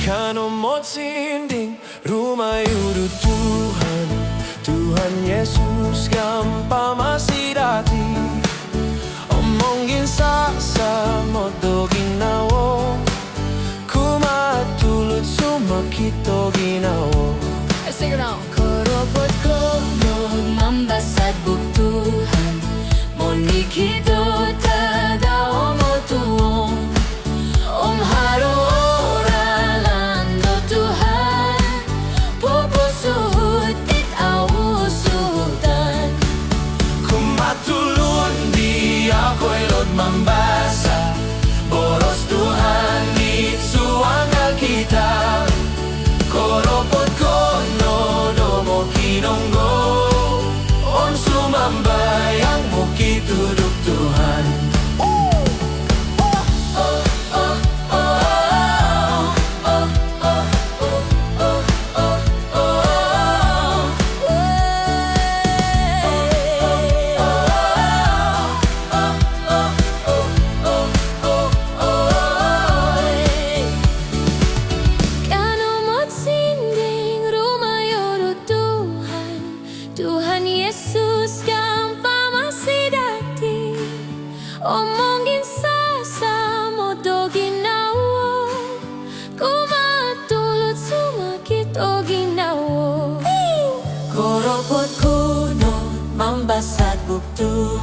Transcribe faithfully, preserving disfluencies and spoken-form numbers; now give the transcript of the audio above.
Kanou motsinding, rumayo do Tuhan, Tuhan Yesus, kampamasi dati. Om monginsasamod do ginawo, kumaa tulud sumakit o ginawo. Koropot kou no mambasad buuk Tuhan, monikid do tadau om otuong. Om haro o ralan do Tuhan poposuhut dit au suhutan. Kumaa tulun di au koilo'd mambasa boros Tuhan id suang Alkitab. Koropot kou no do mokinongou om sumambayang mokituduk Tuhan. Kanou motsinding, rumayo do Tuhan, Tuhan Yesus, kampamasi dati. Om monginsasamod do ginawo, kumaa tulud sumakit o ginawo. Koropot kou no mambasad buuk Tuhan,